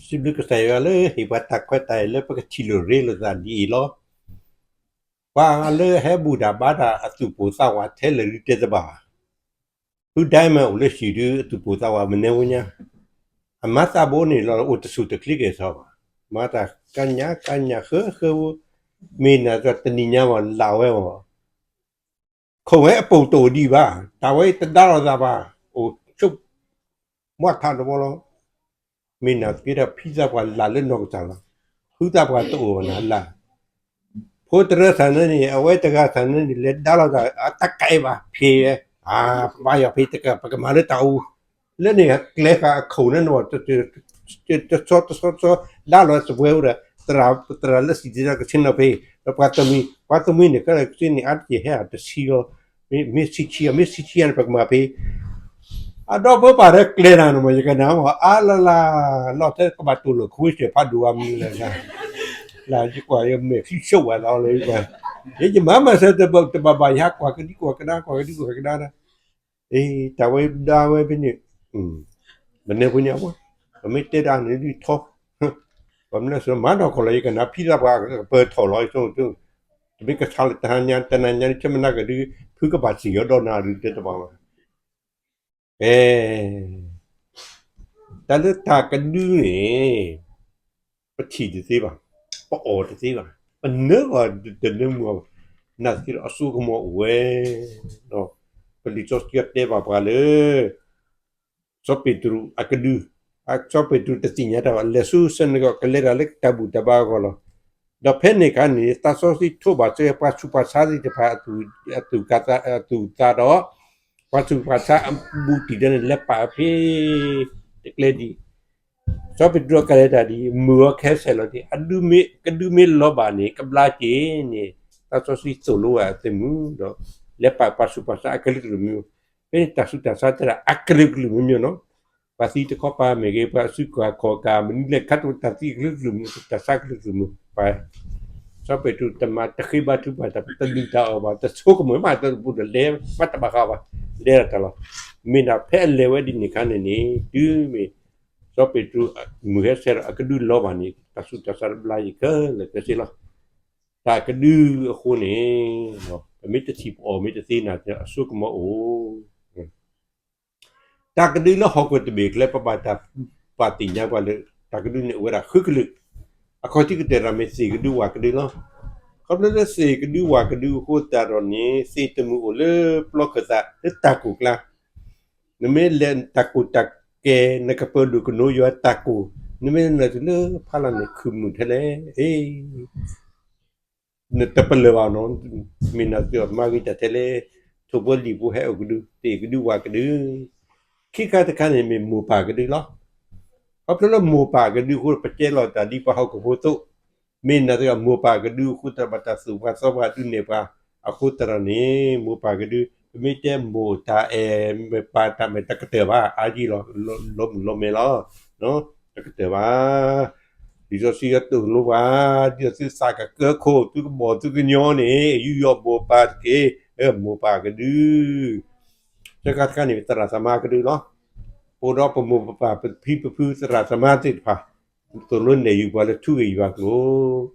စံးဘျုးကစၢ်ယွၤလၢဟ့ၣ်ပှၤတၢ်ခွဲးတၢ်ယာ်လၢပကထံၣ်လိာ်ရ့လိာ်သးဒ်အံၤလီၤ. ပှၤလၢအဟဲဘူၣ်တၢ်ဘါတၢ်အသူၣ်ပိၢ်သးဝးထဲလဲၣ်ဒုးတဲတဘၣ်ဘၣ်. ဖုဒဲမ့ၢ်အိၣ်လၢဟံၣ်ဒုးအသူၣ်ပိၢ်သးဝးမနုၤဝဲညါ, အမၤသးဘိန့ၣ်လီၤ အိၣ်တဆူၣ်တချ့ကဲၣ်ဆီဘၣ်, မၤတၢ်ကညးကညးဃၢဃၢဝဲ, မ့ၢ်နၤတနံၤညါဘၣ်လၢ်ဝဲဘၣ် ခိၣ်ဝဲအပူၤတအိၣ်ဒံးဘၣ်, တၢ်ဝဲတဒါလိာ်သးဘၣ်, အိၣ်ဆိး မွထးတဝီလီၤ. မ့ၢ်နၤသက့ဒီးဖံသးပှၢ်လၢ်လၢနီၢ်ကစၢ်လီၤ. ဖုသးပှၢ်တအိၣ်ဘၣ်နၤလၢ်, ဖိတရၢသးန့ၣ်န့ၣ် အဝဲတဂၤသးန့ၣ်န့ၣ် လဲၤဒါလိာ်သး အတၢ်ကဲဘၣ်ဖံးဝဲ, ပဘါယွၤဖံးတကး ပကမၤလၢတၢ်အိၣ် လၢန့ၣ်ကျဲဃာ်အခိၣ်န့ၣ်န့ၣ် တဆီတဆီတဆီ ဒါလိာ်သးဝဲအိၣ်ဒီး သရၣ်လၢစံၣ်တဲၤတဲလီၤကဆ့ၣ်နီၤဖဲ ဒီးပှၤတမှံၤ ပှၤတမှံၤန့ၣ် ကဲလၢကဆ့ၣ်န့ၣ် အါတက့ၢ်ဟဲအီၤတဆံလီၤ. မ့ၢ်ဆံဆံအီၤ မ့ၢ်ဆံဆံအီၤန့ၣ် ပကမၤဖဲ အဒီပုၢ်ဝဲၢ်ပာ်ဒီးကျဲနၤန့ၣ်မ့ၢ် ယကနၣ်မ့ၢ် အါလၢ်လၢ် လီၤထဲကဘၣ်တိၢ်လီၤခွံစဲးဖးဒိၣ်ဝဲမနုၤလဲၣ်, လၢယကွၢ်ယမဲာ်ချံဆိၣ်ဝဲလီၤလၢယကွၢ်, ယယမၤမၤစၢၤတဘၣ်ဘၣ် ယဟးကွၢ်ကဒံကွၢ်ကဒါ ကွၢ်ကဒံကွၢ်ကဒါဒီး တၢ်ဝဲဒါဝဲဖဲန့ၣ်, မနုၤဖဲန့ၣ်အဝဲ, ပမ့ၢ်တဲဒၣ်န့ၣ်ဒ်ထီ, ပမ့ၢ်လၢစမၤနီၢ်ကီၢ်လီၤ ယကနၣ်ဖံသးပှၢ်ကပၢၤထီၣ်လီၤ တမ့ၢ်ကဆါလၢတဟါညါ တနၤညါ ဆၢမနၤကဒု ဖုကဘၣ်စံၣ်အီၤဒီးနၤဒုးတဲတဘၣ်ဘၣ်, အဲ တၢ်လၢတၢ်ကဒုန့ၣ် ပထံၣ်တသ့ဘၣ်, ပအီၣ်တသ့ဘၣ်, ပနၢဂီၤတနၢမူအီၤဘၣ်, နာ်သက့ဒီးအစိကမီၤအိၣ်ဝဲ, ပလံာ်စီဆှံတဲဘၣ်ပှၤလၢ စီၤပ့းတရူးအကဒု, စီၤပ့းတရူးတသ့ၣ်ညါတၢ်ဘၣ် လဲၤဆူ synagogue ကလဲၤတၢ်လၢတၢ်ဘူၣ်တၢ်ဘါအဂီၢ်လီၤ. ဒီးဖဲန့ၣ်အခါန့ၣ် သးစီဆှံထိးဘၣ်စ့ၢ်ကီးပှၤဆူးပှၤဆါသ့ၣ်တဖၣ် အသူၣ်အသးဒီး ပှၤဆူးပှၤဆါအဘူးတံၢ်ဒီးန့ၣ် လဲၤပာ်ဖဲ တကျဲဒ် စီၤပ့းတရူးကလဲၤတၢ်ဒ်အံၤ မုာ်အီၤခဲဆဲးလီၤတ့ၢ်, အဒုမ့ၢ် ကဒုမ့ၢ်လီၤဘၣ်န့ၣ် ကဘျါက့ၤန့ၣ် သးစီဆှံသိၣ်လိဝဲအသုးမုၢ်ဒီး လဲၤပာ်ပှၤဆူးပှၤဆါအကလုာ်ကလုာ်မ့ၢ်, ဖဲန့ၣ်တၢ်ဆူးတၢ်ဆါတဲဒၣ်အကလုာ်ကလုာ်မ့ၢ်မ့ၢ်နီၤ, ပှၤသံတခီပၤမ့ၢ်ဂ့ၤ ပှၤအစုကဝဲၤခီၣ်ကး မနုၤလဲၣ် ခါတအိၣ်တၢ်သံအကလုာ်ကလုာ်မ့ၢ် တၢ်ဆါကလုာ်ကလုာ်မ့ၢ် ပှၤ စီၤပ့းတရူးတမၤတဃ့ဘါထုကဖၣ်တၢ် တလုၢ်တၢ်အီၣ်ဘၣ် တဆိကမိၣ်မး တၢ်တပူၤဒီးလဲၤ မ့ၢ်တဘၣ်ဃးဘၣ် လဲၤဒၣ်တၢ်လီၤ. မ့ၢ်ဒၣ်ဖဲအလဲၤဝဲဒ်န့ၣ်အခါန့ၣ်န့ၣ် တုၤမ့ၢ် စီၤပ့းတရူး မုာ်ဟဲဆဲးဒီးအကဒုလီၤဘၣ်န့ၣ် တၢ်ဆူးတၢ်ဆါတဘျါယံၤခဲလၢာ်ခဲဆ့လီၤ. တၢ်ကဒုအဃိန့ၣ် ပမ့ၢ်တထံၣ်ပအီၣ်မ့ၢ်တသ့န့ၣ် အစိကမီၤအိၣ် တၢ်ကဒုလၢဟီၣ်ခိၣ်တဘ့ၣ်အကျဲ ပဘၣ်တၢ်ပာ်သ့ၣ်ညါပှၤလၢ တၢ်ကဒုန့ၣ်အိၣ်ဝဲဒၣ်ဃုကလုာ်, အခီၣ်ထံးကတၢၢ်တၢ်မ့ၢ်သ့ၣ်ကဒုဝၣ်ကဒုလီၤ. ခီဖျိလၢသ့ၣ်ကဒုဝၣ်ကဒုအဃိသတးဒီးန့ၣ် သ့ၣ်တမုာ်အိၣ်လၢပျီခၢၣ်သးလၢတၢ်ကိၢ်ကျါ, နမ့ၢ်လဲၤတၢ်ကိၢ်တၢ်ကဲ နကပၢၤဒိၣ်ကနိယွၤတၢ်ကိၢ်, နမ့ၢ်လဲၤတုၤလၢဖးလၢ်န့ၣ် ခုၣ်မုာ်ထဲလဲၣ် အ့ နတပလၢၢ်ဘၣ်နီၤ, မ့ၢ်နသုးမၤဂ့ၤတၢ်ထဲလဲၣ်, ထိၣ်ဖိလံၣ်ဖိဟဲအိၣ်ကဒု သ့ၣ်ကဒုဝၣ်ကဒု, ခံခါတခါန့ၣ်မ့ၢ်မိၢ်ပၢ်ကဒုလီၤ. ခီဖျိလၢမိၢ်ပၢ်ကဒုအဃိ ပကဲလီၤတၢ်ဒ်ပှၤဟီၣ်ခိၣ်ဖိအသိး, မ့ၢ်နသုးမိၢ်ပၢ်ကဒုအဃိသတး ဘၣ်တၢ်သူၣ်ပှၤသီပှၤဒုးနဲၣ်ပှၤ, အဃိသတးဒီးန့ၣ် မိၢ်ပၢ်ကဒု ပမ့ၢ်တဲမိၢ်တၢ်အဲၣ် မ့ၢ်ပၢ်တၢ်မဲာ်တကတၢၢ်ဘၣ် အါယံၤလီၤ လီၤမုၢ်လီၤမဲာ်လီၤ တကတၢၢ်ဘၣ်. လံာ်စီဆှံအသိၣ်လိပှၤ, ဒ်သိးသုသးကကၢခိၣ် သုကဘီၣ်သုကညီန့ၣ် ယူးယီၣ်မိၢ်ပၢ်တက့ၢ်. မိၢ်ပၢ်ကဒု, ဆၢကတီၢ်တခါန့ၣ် သရၣ်သမါကဒုလီၤ. ပအိၣ်ဒီးပမိၢ်ပပၢ်ပဖံပဖုသရၣ်သမါသ့ၣ်တဖၣ် သိၣ်လိနဲၣ်ယုာ်ပှၤလၢထူဂ့ၢ်ယွၤကျိ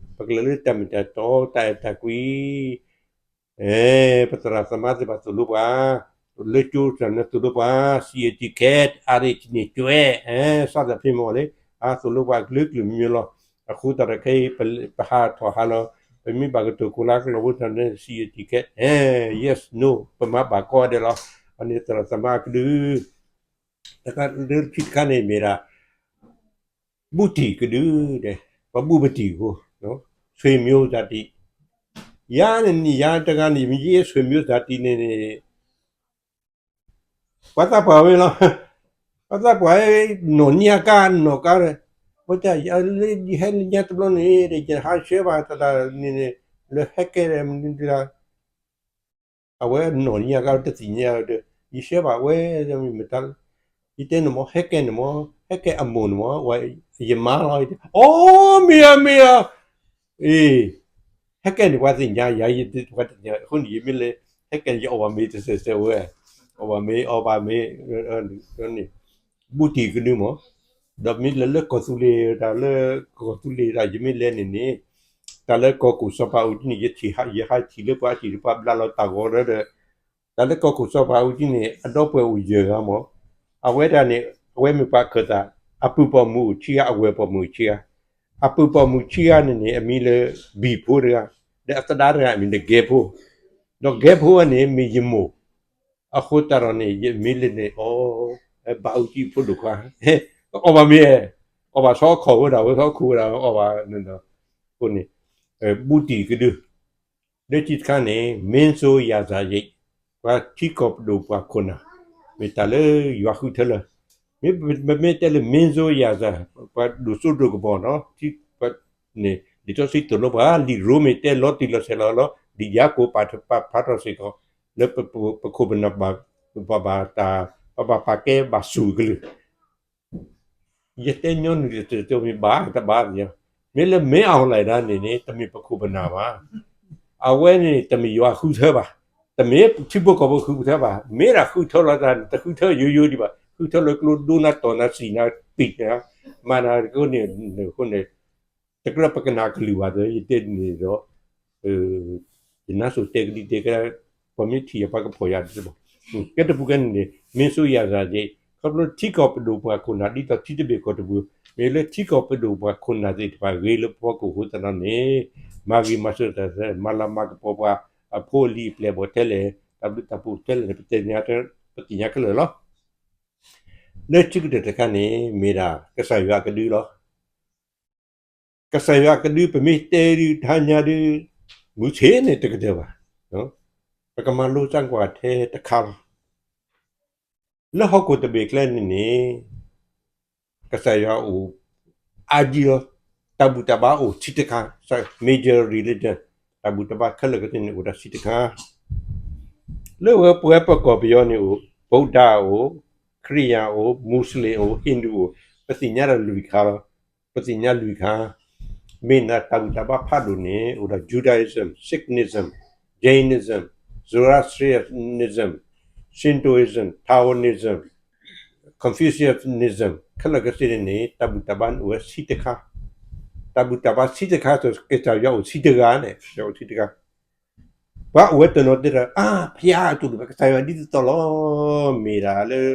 ၤ, ပကလဲၤလၢတၢ်မ့ၢ်တၢ်တီ တၢ်အဲၣ်တၢ်ကွံ ပသရၣ်သမါသ့ၣ်တဖၣ်သိၣ်လိပှၤ, လၢကၠိတၢ်န့ၣ်သိၣ်လိပှၤ, စံးအတံၢ်ခဲ အရ့ၣ်တန့ၢ်ကွဲ, စးသဖ့မ့ၢ်လၢ အသိၣ်လိပှၤကလုာ်ကလုာ်မံၤမံၤလီၤ. အဃိသတးဒီးခဲအံၤ ပဟးထီၣ်ဟးလီၤ, ပမ့ၢ်ဘၣ်ကတိၤခိၣ်လါကလီၤဖိတၢ်န့ၣ် စံးအတံၢ်ခဲ yes no ပမၤဘၣ်ကိးဂၤဒဲးလီၤ. အန့ၣ်သရၣ်သမါကဒု တခါလၢခံတခါန့ၣ်မ့ၢ်ဒၣ် ဘူးတံၢ်ကဒု, ပဘူးပတံၢ်အဃိ, ဆွေမျိုးဇာတိ, ယၤန့ၣ် ယၤတဂၤန့ၣ် မ့ၢ်ယဲ ဆွေမျိုးဇာတိ န့ၣ်န့ၣ် ပှၤသးပှၢ်ဝဲလီၤ. ပှၤသးပှၢ် နီၢ်နံၤအကါ နီၢ်ကါဒီး ပှၤတၢ်ယဟဲလၢညါတဘျီန့ၣ် ယဟးဆှၢဘၣ်တၢ်န့ၣ်န့ၣ် လၢဟဲကဲဒီး မနုၤဒၣ် အဝဲနီၢ်နံၤအကါတသ့ၣ်ညါဒီး ယဆှၢဘၣ်ဝဲ မ့ၢ်မတၤ ယတဲန့ၣ်မ့ၢ် ဟဲကဲန့ၣ်မ့ၢ် ဟဲကဲအမိၢ်န့ၣ်မ့ၢ် ဝဲယမါလီၤ ယတဲ အိ မ့ၢ်ဧါ မ့ၢ်ဧါ အ့ ဟဲကဲန့ၣ်ပှၤသ့ၣ်ညါ ယၤယတသ့ၣ်ညါ အဃိန့ၣ် ယမ့ၢ်လဲၤ ဟဲကဲန့ၣ် ယအီၣ်ဘၣ်မ့ၤတစဲးစဲးဝဲ အီၣ်ဘၣ်မ့ၤ အီဘၣ်မ့ၤ ဘူးတံၢ်ကဒုမ့ၢ် ဒီးမ့ၢ်လၢလၢကီၢ်သူလ့ၤ တၢ်လၢကီၢ်သူလ့ၤတၢ် ယမ့ၢ်လဲၤန့ၣ်န့ၣ် တၢ်လၢကီၢ်ခိၣ်စီၤပၤအိၣ်ဒ်န့ၣ် ယထံၣ် ယဟးထံၣ်လၢပှၤအထံၣ်တပှၤဘျးလီၤတၢ်ဂီၤဒီး တၢ်လၢကီၢ်ခိၣ်စီၤပၤအိၣ်ဒ်န့ၣ် အဒီပုၢ်ဝဲၢ်အိၣ်ယဲၢ်ဂၤမး, အဝဲဒၣ်န့ၣ် အဝဲမ့ၢ်ပှၤခၢၣ်သး အပုၢ်ပိာ်မုၣ်အိၣ်ခံဂၤ အဝဲၢ်ပိာ်မုၣ်ခံဂၤ, အပုၢ်ပိာ်မုၣ်ခံဂၤန့ၣ်န့ၣ် အမံၤလၢ ဘံၣ်ဖိတဂၤ, ဒီးအသဒါတဂၤအမံၤလၢ ကဲဖိ, ဒီးကဲဖိဝဲန့ၣ် မ့ၢ်ယမိၢ်, အဃိသတးဒီးန့ၣ် ယမ့ၢ်လဲၤန့ၣ် အီၣ် ဘၣ်အူကၠံဖိဒိၣ်ခွါ, အီၣ်ဘၣ်မ့ၢ်, အီၣ်ဘၣ်ဆီခီၣ်ဝဲဒၣ် ဝဲဆီခီၣ်ဝဲဒၣ် အီၣ်ဘၣ်, အဃိန့ၣ် ဘူးတံၢ်ကဒု, လၢခံတခါန့ၣ် မင်းစိုးရာဇာယိတ်, ပှၤထံကီၢ်ပဒိၣ်ပှၤခိၣ်နၢ်, မ့ၢ်တၢ်လၢယွၤဃုထၢလၢ, မ့မ့ၢ်တဲလၢ မင်းစိုးရာဇာ, ပှၤဒိၣ်စိဒိၣ်ကမီၤနီၤ, န့ၣ် လံာ်စီဆှံသိၣ်လိပှၤ လံာ်ရိမ့ၤတဲလီၤတံၢ်လီၤဆဲးလီၤလီၤ, ဒ်ယၤကိာ်ပာ်ဖျါထီၣ်စ့ၢ်ကီး, လၢပခိၣ်ပနၢ်ဘၣ်, ပဘၣ်တၢ်, ပဘၣ်ပာ်ကဲဘၣ်ဆူၣ်ကလုၢ် ယတဲညီနုၢ်တမ့ၢ်ဘၣ်တဘၣ်, မ့ၢ်လၢမ့ၢ်အီၤလဲၣ်ဒၣ်န့ၣ်န့ၣ် တမ့ၢ်ပခိၣ်ပနၢ်ဘၣ်, အဝဲန့ၣ်တမ့ၢ်ယွၤဃုထၢဘၣ်, တမ့ၢ်ထံဖိကီၢ်ဖိဃုထၢဘၣ်, မ့ၢ်ဒၣ်ဃုထၢလီၤတၢ်န့ၣ် တဃုထၢယိယိဒံးဘၣ်, ဃုထၢလၢကျိဒိနၤတီၢ်နၤစံၣ်နၤပံာ်နၤ, မၤနၤကိးန့ၣ်, ဃိန့ၣ် တကြၢးပကနၣ်ကလုၢ်ဘၣ်သ့ ယတဲန့ၣ်ဒီး ယနါစိၤတဲကဒံတဲက, ပှၤမ့ၢ်ထံၣ်ယၤပှၤကဖီၣ်ယၤတဘၣ်, ကဲတပူၤကဲန့ၣ်န့ၣ် မင်းစိုးရာဇာယိတ်, ခီဖျိထံကီၢ်ပဒိၣ်ပှၤခိၣ်နၢ် ဒ်သိးထံတဘ့ၣ်ကီၢ်တဘ့ၣ်, မ့ၢ်လၢထံကီၢ်ပဒိၣ်ပှၤခိၣ်နၢ်သ့ၣ်တဖၣ်ဂ့ၤလၢပဖီခိၣ်အဃိသတးန့ၣ်, မၤဂ့ၤမၤစၢၤတၢ်သ့ မၤလၤမၤကပီၤပှၤအဖိအလံၤအပျဲၢ်အဘီၣ်ထဲလဲၣ်, တၢ်ဘျုးတၢ်ဖှိၣ်ထဲလဲၣ်န့ၣ် ပသ့ၣ်ညါ, ပသ့ၣ်ညါခဲလၢာ်လီၤ. လၢခံကတၢၢ်တခါန့ၣ် မ့ၢ်ဒၣ်ကစၢ်ယွၤအကဒုလီၤ. ကစၢ်ယွၤအကဒု ပမ့ၢ်တဲဒုးတဟါညါဒုး မုၢ်ဆ့ၣ်န့ၣ်တကတၢၢ်ဘၣ်, ပကမၤလိစၢ်ကွၢ်ထဲတခါလီၤ. လၢဟီၣ်ခိၣ်တဘ့ၣ်ကျဲန့ၣ်န့ၣ် ကစၢ်ယွၤအိၣ်အါကံလီၤ. တၢ်ဘူၣ်တၢ်ဘါအိၣ်ဆံတခါ, major religion, တၢ်ဘူၣ်တၢ်ဘါခဲလၢာ်ကသ့န့ၣ် အိၣ်ဒၣ်ဆံတခါ. လၢဝဲပဝဲပကီၢ်ပယီၤန့ၣ်အိၣ်, ဗုဒ္ဓအိၣ်, ခရံာ်ယၣ်အိၣ်, မူစလ့ၣ်အိၣ်, Hinduအိၣ်, ပသ့ၣ်ညါဒီးလွံၢ်ခါလီၤ. ပသ့ၣ်ညါလွံၢ်ခါ, မ့ၢ်နတၢ်ဘူၣ်တၢ်ဘါဖးဒိၣ်န့ၣ် အိၣ်ဒီး Judaism, Sikhism, Jainism, Zoroastrianism, Shintoism, Taoism, Confucianism ခဲလၢာ်ကသ့န့ၣ်န့ၣ် တၢ်ဘူၣ်တၢ်ဘါန့ၣ်အိၣ်ဝဲဆံတခါ, တၢ်ဘူၣ်တၢ်ဘါဆံတခါ ကစၢ်ယွၤအိၣ်ဆံတဂၤန့ၣ် ကစၢ်ယွၤအိၣ်ဆံတဂၤ. ပှၤအိၣ်ဝဲတနီၤတဲဒီး အါ ဖယါအတူၢ်တဘၣ် ကစၢ်ယွၤဒ်သိးသိးလီၤ, မ့ၢ်ဒၣ်လၢ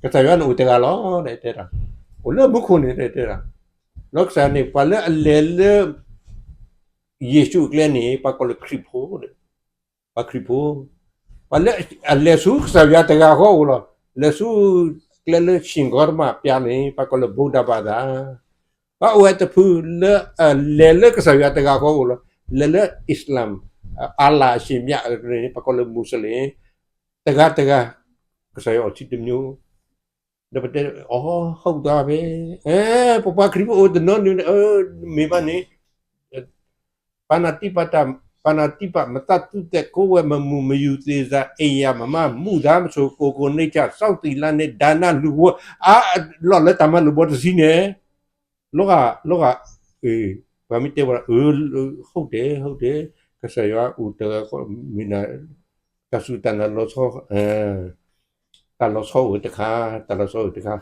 ကစၢ်ယွၤန့ၣ်အိၣ်တဂၤလီၤ တဲဒၣ်, အိၣ်လၢမူခိၣ်န့ၣ်တဲဒၣ်, ဒီးကစၢ်န့ၣ် ပှၤလၢအလဲၤလၢ ယ့ၣ်ၡူးအကျဲန့ၣ် ပှၤကိးလၢခရံာ်ဖိ, ပှၤခရံာ်ဖိ, ပှၤလၢအလဲၤဆူကစၢ်ယွၤတဂၤဃီအိၣ်လီၤ, လဲၤဆူကျဲလၢ ရှင်ဂေါတမ ပျးန့ၣ် ပှၤကိးလၢ ဗုဒ္ဓဘာသာ, ပှၤအိၣ်ဝဲတဖုလၢ လဲၤလၢကစၢ်ယွၤတဂၤဃီအိၣ်လီၤ, လဲၤလၢ Islam, Allah အရှင်မြတ်န့ၣ် ပှၤကိးလၢ မူစလ့ၣ်, တဂၤတဂၤ ကစၢ်ယွၤအိၣ်ဆံတမျိုး, ဒီးပတဲ အီ ဟုတ်သွားပဲ, ပပှၤခရံာ်ဖိအိၣ်တနီၤန့ၣ် မ့ၢ်ဘၣ်န့ၣ် ပါဏာတိပါတ, ပါဏာတိပါ မသတ်သူသက် ကိုးကွယ်မမူ မယူသေစာ အိမ်ယာ မမါ မုသာ မဆိ ကိုယ်ကိုယ်နှိမ့်ချ စောင့်သိလမ်းနဲ့ ဒါနလှူဖို့ အါ လီၢ်လၢတၢ်မၤလိာ်ဘီတဆံန့ၣ်, လီၤဂာ်, လီၤဂာ်, ပှၤမ့ၢ်တဲဝဲဒၣ် ဟုတ်တယ်, ဟုတ်တယ်, ကစၢ်ယွၤအိၣ်တဂၤဃီ မ့ၢ်န တၢ်စူၢ်တၢ်နာ်လီၤဆီ, တၢ်လီၤဆီအိၣ်တခါ, တၢ်လီၤဆီအိၣ်တခါ,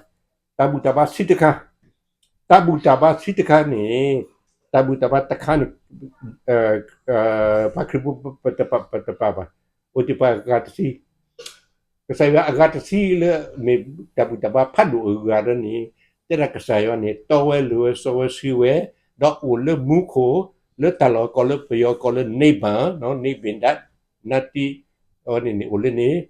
တၢ်ဘူၣ်တၢ်ဘါဆံတခါ, တၢ်ဘူၣ်တၢ်ဘါဆံတခါန့ၣ်, တၢ်ဘူၣ်တၢ်ဘါတခါန့ၣ်, ပှၤခရံာ်ဖိပတပာ်ဘၣ်, အိၣ်တ့ၢ်ပှၤအဂၤတဆံ, ကစၢ်ယွၤအဂၤတဆံလၢ မ့ၢ်တၢ်ဘူၣ်တၢ်ဘါဖးဒိၣ်အဂၤလၢန့ၣ်, တဲဒၣ်ကစၢ်ယွၤန့ၣ် တီဝဲလိၤဝဲ စီဝဲဆှံဝဲ, ဒီးအိၣ်လၢမူခိၣ်, လၢတၢ်လီၢ်ကိးလၢပယီၤကိးလၢ နိဗ္ဗာန်, နိဗ္ဗာန်, နတ္တိ, အဝဲန့ၣ်န့ၣ် အိၣ်လၢန့ၣ်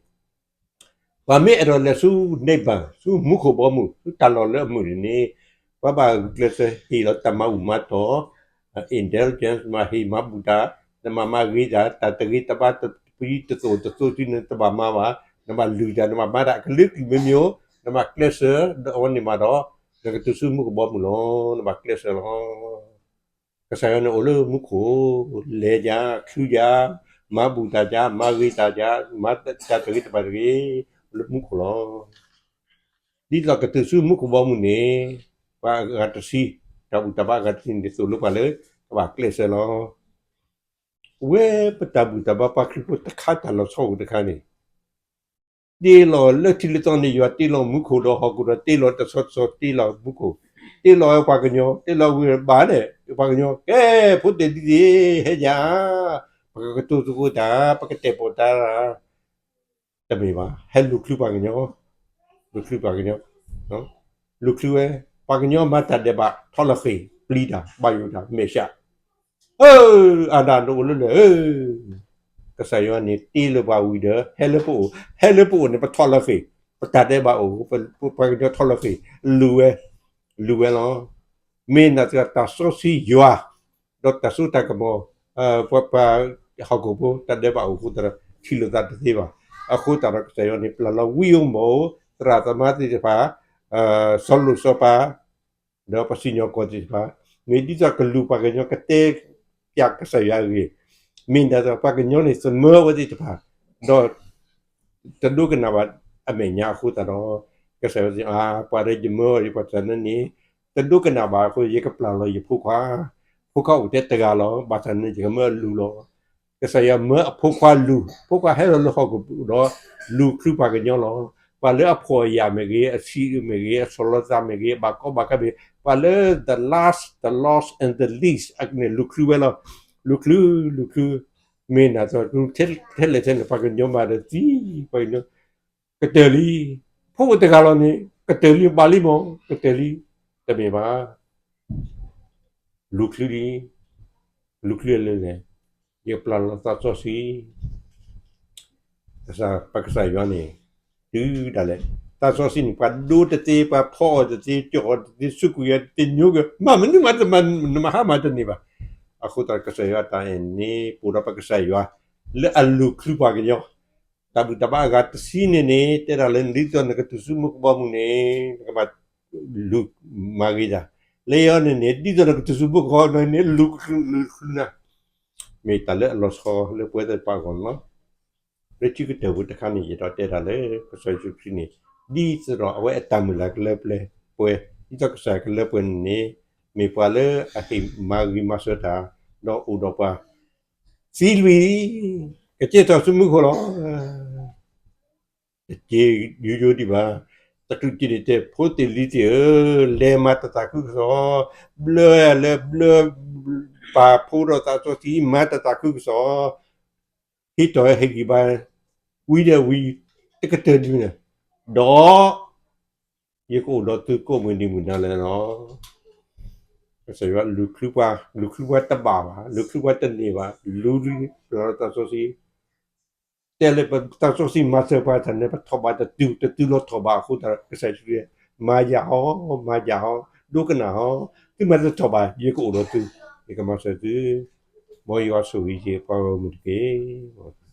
ပှၤမ့ၢ်အဲၣ်ဒိးလဲၤဆူ နိဗ္ဗာန်, ဆူမူခိၣ်ဘီမုၢ်, ဆူတၢ်လီၢ်လၢအမုာ်န့ၣ်န့ၣ်, ပှၤဘၣ်ဂုာ်ကျဲးစၢးဟ့ၣ်လီၤတၢ်မၤဘူၣ်မၤတီၢ်, indulgence, မၤဟ့ၣ်မၤဘူၣ်တၢ်, နမၤမၤဂ့ၤတၢ်, တၢ်တဂ့ၤတဘၣ်တပံတသိးတသိးတုၤနတဘၣ်မၤဘၣ်, နဘၣ်လုၢ်တၢ်, နဘၣ်မၤတၢ်အကလုာ်ကလုာ်မ့ၢ်မ့ၢ်, နဘၣ်ကျဲးစၢး, ဒီးအဝဲန့ၣ်မးဒီး, နကတုၤဆူမူခိၣ်ဘီမုၢ်လီၤ, နဘၣ်ကျဲးစၢးလီၤ. ကစၢ်ယွၤန့ၣ်အိၣ်လၢမူခိၣ်, လဲၤယၤ, ချုးယၤ, မၤဘူၣ်တၢ်ယၤ, မၤဂ့ၤတၢ်ယၤ, မၤတၢ်တဂ့ၤတဘၣ်တဂ့ၤ, အိၣ်လၢမူခိၣ်လီၤ. ဒ်သိးကတုၤဆူမူခိၣ်ဘီမုၢ်န့ၣ်, ပှၤအဂၤတဆံ, တၢ်ဘူၣ်တၢ်ဘါအဂၤတဆံန့ၣ် သိၣ်လိပှၤလၢ ကဘၣ်ကျဲးစၢးလီၤ. ဝဲပတၢ်ဘူၣ်တၢ်ဘါပှၤခရံာ်ဖိတခါတၢ်လီၤဆီအိၣ်တခါန့ၣ် တ့လီၤလၢထံလၢသီန့ၣ် ယွၤတ့လီၤမူခိၣ်ဒီးဟီၣ်ခိၣ်ဒီး တ့လီၤတဆီတဆီတ့လီၤမူခိၣ်, တ့လီၤပှၤကညီ, တ့လီၤဝံၤဘၣ်န့ၣ် ပှၤကညီ, ကဲ, ဖိသ့ၣ်လံၤသ့ၣ်, ဟဲယၤ, ပကကတိၤသကိးတၢ်, ပကတဲာ်ပီၣ်တၢ်, တမ့ၢ်ဘၣ်, ဟဲလူၤချုပှၤကညီ, လူၤချုပှၤကညီ, လူၤချုဝဲ, ပှၤကညီမၤတၢ်ဒဲးဘး ထီၣ်လီၤဃ့ၢ်, ပျံၤတၢ်, ဘၣ်ယိၣ်တၢ်, မဲာ်ဆှး, အၢ, အၤဒၣ်နအိၣ်လၢလၢၢ်ဧၢ, ကစၢ်ယွၤန့ၣ်တ့လၢၤပှၤဝံၤဒီး ဟဲလၢပအိၣ်, ဟဲလၢပအိၣ်န့ၣ် ပထီၣ်လီၤဃ့ၢ်, ပတၢ်ဒဲးဘးအိၣ်, ပှၤကညီထီၣ်လီၤဃ့ၢ်, လူၤဝဲ, လူၤဝဲလီၤ. မ့ၢ်နာ်သက့တၢ်စီဆှံယွၤ, ဒီးတၢ်စိတၢ်ကမီၤ, ပှၤ ပှၤဟီၣ်ခိၣ်ဖိ တၢ်ဒဲးဘးအိၣ်အဃိသတးဒီး ထံၣ်လိာ်သးတသ့ဘၣ်. အဃိသတးဒီးကစၢ်ယွၤန့ၣ် ပျၢ်လီၤဝံအီၤမၢ်, သရၣ်သမါသ့ၣ်တဖၣ်, စီၤလိၣ်စီၤပၤ, ဒီးပှၤစံၣ်ညီၣ်ကွီၢ်သ့ၣ်တဖၣ်, မ့ၢ်ဒ်သိးကလူၤပှၤကညီကတဲပၠးကစၢ်ယွၤအဂ့ၢ်, မ့ၢ်ဒ်သိးပှၤကညီန့ၣ်သမၢအဝဲသ့ၣ်တဖၣ်, ဒီး တဒိကနၣ်ဘၣ်အမဲာ်ညါအဃိသတးဒီး, ကစၢ်ယွၤစံး, အါ, ပှၤဒီးယမၢအီၤဒ်ပှၤတၢ်န့ၣ်န့ၣ်, တဒိကနၣ်ဘၣ်အဃိ ယကပျၢ်လီၤယဖိခွါ, ဖိခွါအိၣ်ထဲတဂၤလီၤ, ဘၣ်ဆၣ်န့ၣ် ယကမၢအလူၤလီၤ. ကစၢ်ယွၤမၢအဖိခွါလူၤ, ဖိခွါဟဲလီၤလၢဟီၣ်ခိၣ်ဒီး လူၤချုပှၤကညီလီၤ. ပှၤလၢအဖှီၣ်အယာ်မ့ၢ်ဂ့ၤ, အဆံးအုးမ့ၢ်ဂ့ၤ, အဆီၣ်လီၤသးမ့ၢ်ဂ့ၤ, အဘၣ်ကီဘၣ်ခဲမ့ၢ်, ပှၤလၢ the last, the lost and the least အန့ၣ် လူၤချုဝဲလီၤ. လူၤချု, လူၤချု, မ့ၢ်နာ်သက့ ထဲလဲၣ်ထဲလဲၣ် ပှၤကညီမၤဒီးသံ, ပှၤကညီ, ကတၢၢ်လံ, ဖိအိၣ်တဂၤလီၤန့ၣ် ကတၢၢ်လံ, ဘၣ်လံမၢ်, ကတၢၢ်လံ, တမ့ၢ်ဘၣ်. လူၤချုလံ, လူၤချုလၢလဲၣ်, ယပျၢ်လီၤသးစီဆှံ, ပကစၢ်ယွၤန့ၣ်, တုၤဒၣ်လဲာ်, သးစီဆှံန့ၣ် ပှၤဒိတသ့, ပှၤဖီအီၤတသ့, ကၠီၣ်အီၤတသ့, စူးကွံာ်အီၤတသ့, ညိကွံာ်, မၤမနုၤမး နမၤဟါမၢ်တန့ၢ်ဘၣ်. အဃိသတး ကစၢ်ယွၤတၢ်အဲၣ်န့ၣ် ပအိၣ်ဒီးပကစၢ်ယွၤ, လၢအလူၤချုပှၤကညီ တၢ်ဘူၣ်တၢ်ဘါအဂၤတဆံန့ၣ်န့ၣ် တဲဒၣ်လၢ ဒ်သိးနကတုၤဆူမူကဘီမုၢ်န့ၣ် နကဘၣ်လူၤမၤဂ့ၤတၢ်, လၢယဲန့ၣ်န့ၣ် ဒ်သိးနကတုၤဆူမူကဘီမုၢ်န့ၣ် လူၤချုနၤ, မ့ၢ်တၢ်လၢအလီၤဆီလၢပဝဲသ့ၣ်တဖၣ်အဂီၢ်န့ၣ်လီၤ. လၢခံကတၢၢ်ပူၤတခါန့ၣ် ယအဲၣ်ဒိးတဲဒၣ်လၢ ကစၢ်ယ့ၣ်ၡူးခရံာ်န့ၣ် ဒ်သိးဒီးအဝဲအတၢ်မုၢ်လၢ်ကလၢပှဲၤ, ဒ်သိးကစၢ်ယွၤကလၢပှဲၤန့ၣ်န့ၣ် မ့ၢ်ပှၤလၢအဟ့ၣ်မၤဂ့ၤမၤစၢၤတၢ်, ဒီးအိၣ်ဒီးပှၤ သံလွံၢ်, ကကဲထီၣ်ဆူမူခိၣ်လီၤ. တက့ၢ်ယိယိဒံးဘၣ်. တချုးက့ၤန့ၣ်တဲ ဖိသ့ၣ်လံၤသ့ၣ်ဧၢ, လဲၤမၤတၢ်သးခုကစီၣ်, ဘျၢလၢဘျၢ, ပာ်ဖှိၣ်ဒီးသးစီဆှံ မၤတၢ်သးခုကစီၣ်, ဟ့ၣ်ထီၣ်ဟ့ၣ်ဂံၢ်ဘါ ဝံၤဒီးဝံၤ တကတၢၢ်ဒ်န့ၣ်, ဒီး ယကအိၣ်ဒီးသုကိးမုၢ်နံၤမုၢ်နၤလီၤ. ကစၢ်ယွၤလူၤချုပှၤ, လူၤချုပှၤတဘၣ်ဘၣ်, လူၤချုပှၤတန့ၢ်ဘၣ်, လူၤလံပျၢ်လီၤသးစီဆှံ, တဲလၢပသးစီဆှံမၤစၢၤပှၤတၢ်န့ၣ် ပထီၣ်ဘးတတုၤ, တတုၤလီၤထီၣ်ဘးအဃိသတး ကစၢ်ယ့ၣ်ၡူးခရံာ် မၤယၤဟီ, မၤယၤဟီ, ဒိကနၣ်ဟီ, သုမၤတထီၣ်ဘး ယကအိၣ်ဒီးသု, ယကမၤစၢၤသု, မ်ယွၤဆိၣ်ဂ့ၤက့ၤပှၤဂီၢ်မုၢ်တက့ၢ်.